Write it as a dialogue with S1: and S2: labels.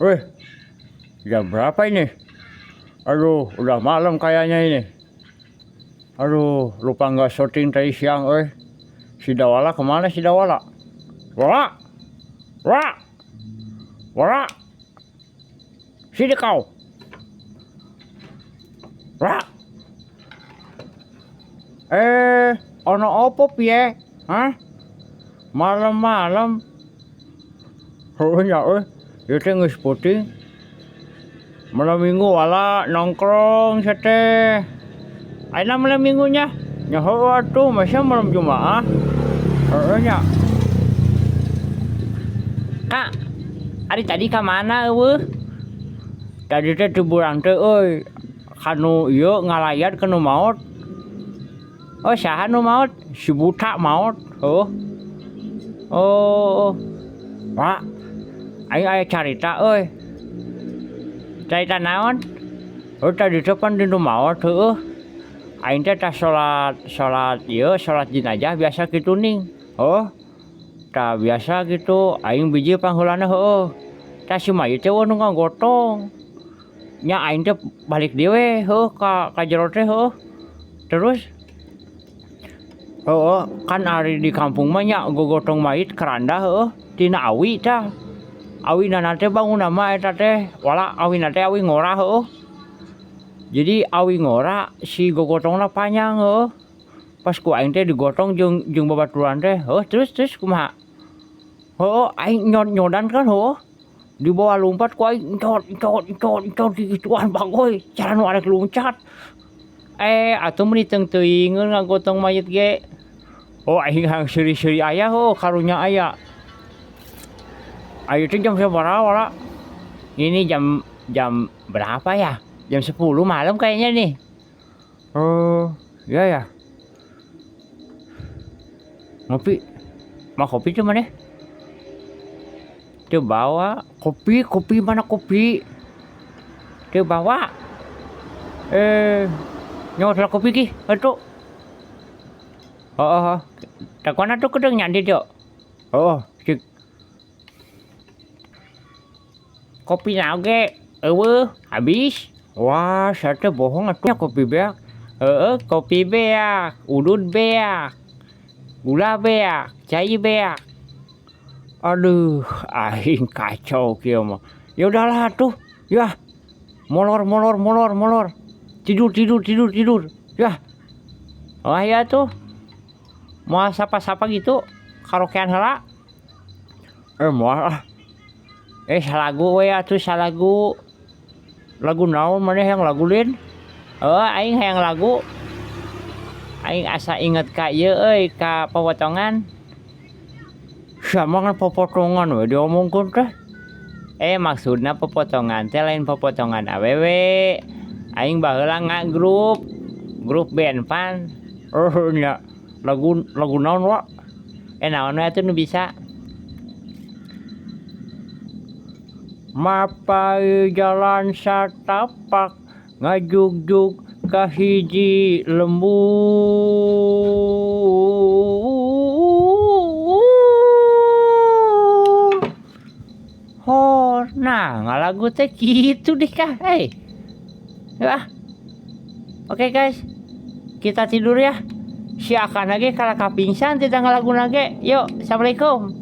S1: Weh, jam berapa ini? Aduh, udah malam kayaknya ini. Aduh, lupa nggak syuting tadi siang, eh. Si Dawala kemana si Dawala? Wala! Wala! Wala! Sini kau! Wala! Eh, ono opo piye? Hah? Malam-malam. Oh ya, eh. Ieu teh geus peuting. Malam minggu wala nongkrong teh. Ayeuna malam minggunya? Nya heueuh atuh, masa malam Jumaah? Heueuh nya.
S2: Kak, ari tadi ka mana eueuh?
S1: Tadi teh ti burang teh euy, kanu ieu ngalayat kanu maot.
S2: Oh, saha nu maot?
S1: Si buta maot, heueuh.
S2: Oh,
S1: Wah, aing aya carita euy.
S2: Carita naon?
S1: Oh, tadi teh pan di nu maot heueuh. Aing teh tah salat salat ieu salat jenazah biasa kitu ning. Oh. Tah biasa gitu, aing biji pangheulana heueuh. Tah si mayit teh eueuh nu ngagotong. Nya aing teh balik deui we heueuh ka jero teh heueuh. Terus heueuh kan ari di kampung mah nya gogotong mayit keranda heueuh tina awi tah. Awina teh bangunna mah eta teh wala awina teh awi ngora heueuh. Jadi awi ngora si gogotongna panjang heueuh. Pas ku aing teh digotong jeung jeung babaturan teh heueuh, terus terus kumaha? Heueuh, aing nyod-nyodan kan heueuh. Dibawa lumpat ku aing nyod nyod nyod nyod digituan bagoy cara nu arek luncat.
S2: Eh, atuh meuni teung-teuingeun ngagotong mayit ge.
S1: Oh, aing hayang seuri-seuri aya heueuh, karunya aya. Ayeuna teh jam sabaraha wala?
S2: Ini jam jam berapa ya? Jam 10 malam kayaknya nih.
S1: Oh, iya ya. Ngopi.
S2: Mau kopi tuh mana? Teu bawa.
S1: Kopi, kopi mana kopi?
S2: Teu bawa.
S1: Eh, nyot lah kopi ki, atuh.
S2: Oh. Takwana tuh kedeng nyandi tuh.
S1: Oh, cik.
S2: Kopi na oge eueuh habis.
S1: Wah, saya teh bohong atuh kopi beak.
S2: Heeh, kopi beak, udud beak, gula beak, cai beak.
S1: Aduh, aing kacau kieu mah. Ya udahlah atuh. Ya. Molor molor molor molor. Tidur tidur tidur tidur. Ya.
S2: Oh ya tuh. Mau sapa-sapa gitu karaokean heula.
S1: Eh, moal ah.
S2: Eh, salagu we atuh salagu.
S1: Lagu naon maneh yang lagu lin?
S2: Oh, aing hayang lagu. Aing asa inget ka ieu euy, ka popotongan.
S1: Sama kan popotongan we diomongkeun teh.
S2: Eh, maksudna popotongan teh lain popotongan awewe. Aing baheula ngagrup, grup band pan.
S1: Oh nya, lagu lagu naon wa?
S2: Eh, naon we atuh nu bisa?
S1: Mapai jalan satapak ngajugjug ka hiji lembur.
S2: Hor, nah ngalagu teh kitu deh kah. Hey. Ya. Oke guys, kita tidur ya. Si akan lagi kalau kapingsan tidak ngalagu lagi. Yuk, assalamualaikum.